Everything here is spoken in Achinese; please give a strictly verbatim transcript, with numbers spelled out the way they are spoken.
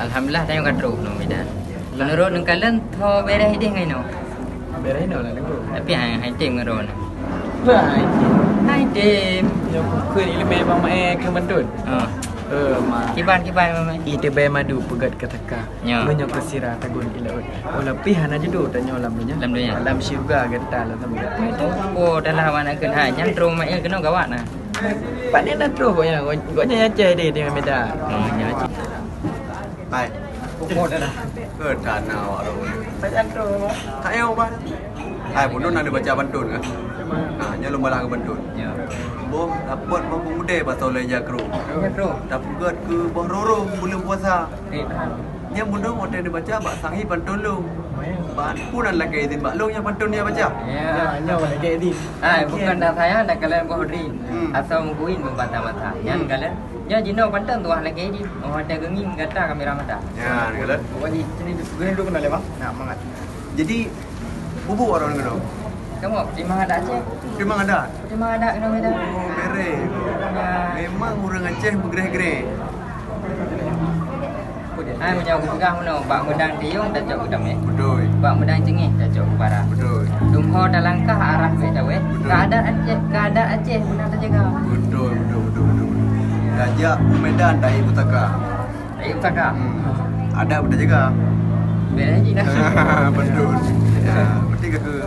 Alhamdulillah, tanyoe ka troh nyoe, Medan. Meunurot neukalon, tho bereh ideh ngai nyoe. Bereh nyoe lah, Teungku. Tapi hai, hai tem ngon droeneuh. Bah, hai tem. Hai tem. Nyoe kukheun ileumèe Bang Maé keu mantôn. Ha. Eh, ma. Kiban, kiban, Bang Maé. Ite bai madu peugöt keu saka. Nyoe. Meunyoe keu sira tagun di laôt. Walaupun hana judo tanyoe lam donya. Lam donya. Lam syeuruga gata lam saboh. Oh, dah lah awak nak kheun. Hai, nyan droe Maé keunoe gawat nah. Pat nyan na troh gobnyan, gobnyan Aceh deh, dengan Medan. Oh, nyan Aceh. Hai. Oh, dah lah. Ke tanah awak tu. Pat nyan troh. Hai, Bang. Hai, bunoe na neubaca pantôn kan? Ha, nyoe lôn balah keu pantôn. Ya. Boh dapet boh peumudé bak soe lé jakro. Jakro. Tapeugöt keu boh roro buleuen puasa. Eh, tahan. Nyan bunoe watèe neubaca bak sanghi pantôn lôn. Ban pun lakèe idhin bak lôn nyang pantôn nyan baca. Ya. Ya, nyoe lakèe idhin. Hai, bukan dah sayang, dah kalian boh dri. Hmm. Asal meuguin membata-bata. Nyan kalian, nyoe jinoe pantôn tuah lakèe idhin. Oh, ada gengi gata kamera mata. Nyan kalian. Pokoknya sini duduk, duduk kena lewat. Nak mangat. Jadi, bubu orang kena. Kamu terima ada Aceh? Terima ada. Terima ada kena beda. Oh, bere. Ya. Memang orang Aceh bergereh-gereh. Ai meunyoe geupeugah meunoe, bak meudang tiong tacok keu tamèh. Beutôi. Bak meudang ceungéh tacok keu para. Beutôi. Dum ho talangkah arah bèk tawét. Beutôi. Keuadaan Aceh, keuadaan Aceh beuna tajaga. Beutôi, beutôi, beutôi, beutôi. Tajak u Medan tahi pusaka. Tahi pusaka. Hmm. Adat beuna tajaga. Beda ji dah. Beutôi. Ya, berarti ka keu